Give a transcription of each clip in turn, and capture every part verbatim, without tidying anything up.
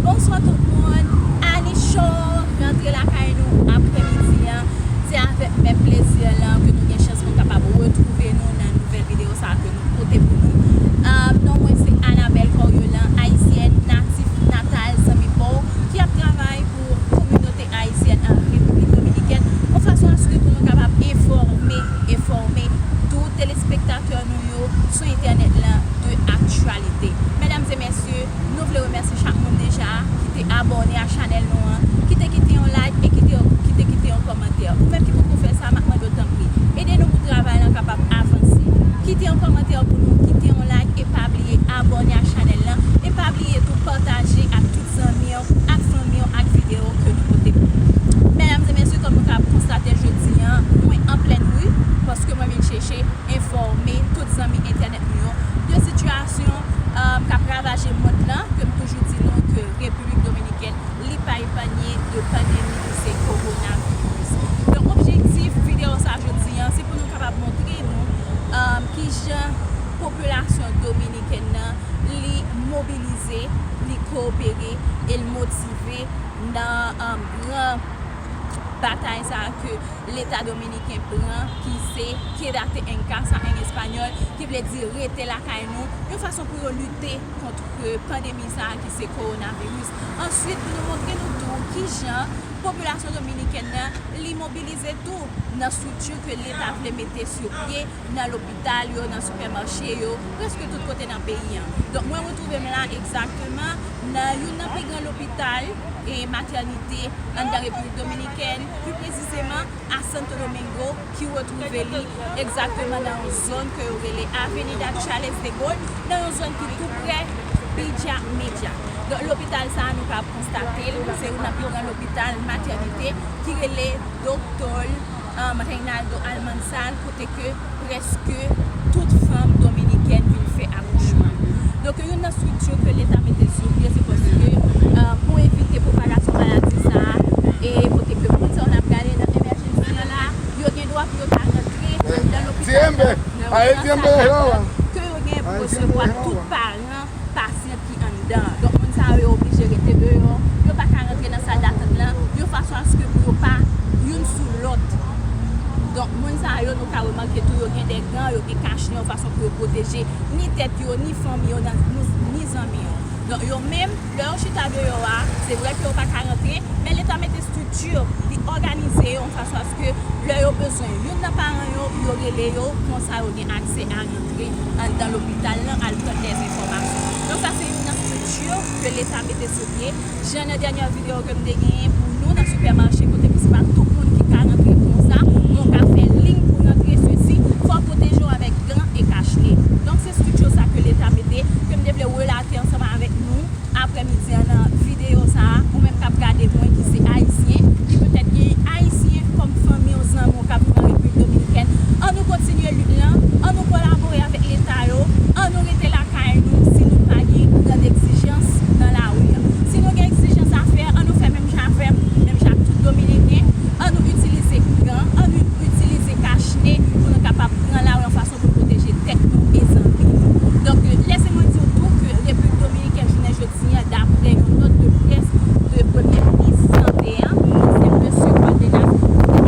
Bonswa tout moun, Anichou rantre lakay nou aprèmidi an. Se avèk menm plezi lan ke nou gen chans pou n kapab retwouve nou nan nouvèl videyo sa a ke nou pote pou nou. Ah, non mwen se Anabelle Coriolan, ayisyèn natif natal, zanmi pa w, ki ap travay pou kominote ayisyèn an Repiblik Dominikèn, yon fason aske pou nou kapab enfòme, enfòme tout telespektatè nou yo sou entènèt lan de aktyalite. Medam e mesye, nou vle remèsye chak moun deja ki te abòne a chanèl nou an, ki te kite yon like e ki te, ki te kite yon kòmantè. Ou menm ki poko fè sa, m ap mande w tanpri, ede nou pou travay lan kapab avanse. Kite yon kòmantè pou nou, kite yon like e pa bliye abòne a chanèl lan e pa bliye tou pataje ak tout zanmi w, ak fanmi w, ak videyo ke nou pote pou nou. Medam e mesye, kòm nou ka konstate jodi an, mwen an plèn ri, paske mwen vin chèche enfòme tout zanmi entènèt nou yo de sitiyasyon, um, k ap ravaje mond lan, ke m toujou di nou ke Repiblik Dominikèn, li pa epanye de pandemi ki se kowonaviris. Donk, objektif videyo sa jodi an, se pou nou kapab montre nou, um, kijan popilasyon dominikèn nan, li mobilize, li kowopere e l motive nan, um, gran batay sa a ke Leta dominiken pran, ki se Quédate en casa an espanyòl, ki vle di rete lakay nou, yon fason pou yo lite kont pandemi sa a ki se kowonaviris. Answit, pou nou montre nou tou kijan popilasyon dominikèn nan, li mobilize tou nan estrikti ke Leta vle mete sou pye, nan lopital yo, nan sipèmache yo, prèske tout kote nan peyi an. Donk, mwen retwouve m la egzakteman nan youn nan pi gran lopital e matènite anndan Repiblik Dominikèn, pi presizeman a Santo Domingo, ki retwouve li egzakteman nan yon zòn ke yo rele Avenida Charles de Gaulle, nan yon zòn ki tou prè Villa Media. Donk, lopital sa a, nou ka konstate l, se youn nan pi gran lopital matènite ki rele Doktè, um, Reinaldo Almanzar, kote ke prèske tout fanm dominikèn vin fè akouchman. Donk, youn nan estrikti ke Leta mete sou pye, se paske, uh, pou evite pwopagasyon maladi sa a, e kote ke moun sa yo n ap gade nan emèjensi an la, yo gen dwa pou yo ta rantre anndan lopital la, nan yon gran sal datant, ke yo gen pou resevwa tout paran pasyan ki anndan an. Donk, moun sa yo, yo oblije rete deyò. Yo pa ka rantre nan sal datant lan, yon fason aske pou yo pa youn sou lòt. Donk, moun sa yo, nou ka remake tou, yo gen de gan, yo gen kachnen, yon fason pou yo pwoteje ni tèt yo, ni fanmi yo, nan, ni, ni zanmi yo. Donk, yo menm, lè yo chita deyò a, se vre ke yo pa ka rantre, men Leta mete estrikti, li òganize yo yon fason aske lè yo bezwen youn nan paran yo, yo rele yo, konsa yo gen aksè a rantre anndan lopital lan, al pran dèzenfòmasyon. Donk, sa se youn nan estrikti ke Leta mete sou pye. Jan nan dènyè videyo ke m te genyen pou nou nan sipèmache, kote ke se pa tout moun ki ka rantre konsa, men w ka fè liy pou rantre, sesi, fò w pwoteje w avèk gan e kachne. Donk, se estrikti sa ke Leta mete, ke m te vle relate ansanm avèk nou aprèmidi an nan videyo sa a, ou menm k ap gade mwen ki se ayisyen, ki petèt gen ayisyen kòm fanmi w, zanmi w k ap viv an Repiblik Dominikèn. Ann nou kontinye lit lan, ann nou kolabore avèk Leta yo, ann nou rete lakay nou si nou pa gen grann egzijans nan lari an. Si nou gen egzijans a fè, ann nou fè menm jan avè m, menm jan ak tout Dominiken, ann nou itilize gan, ann nou itilize kachne pou nou kapab pran lari an fason pou pwoteje tèt nou e zanmi nou. Donk, lese mwen di w tou ke Repiblik Dominikèn jounen jodi a, daprè yon nòt de près de Premye Minis Sante an, ki se Mesye Cárdenas,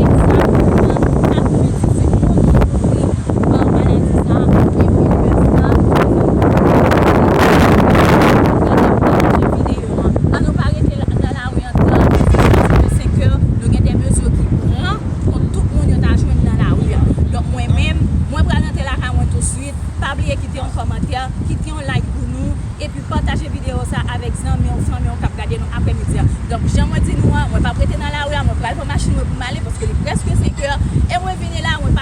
egzakteman kat vin dizuit moun ki mouri, euh, maladi sa a, epi neuf san swasann-, videyo an. Ann nou pa rete la, nan lari an tan, paske senkè, nou gen de mezi ki pran kont tout moun yo ta jwenn nan lari an. Donk, mwen menm, mwen pral rantre lakay mwen tousuit. Pa bliye kite yon kòmantè, kite yon like pou nou, epi pataje videyo sa avèk zanmi w, fanmi w k ap gade nou aprèmidi an. Donk, jan mwen di nou an, mwen p ap rete nan lari a, mwen pral pran machin mwen pou m ale, paske li prèske senkè, e mwen vini la, mwen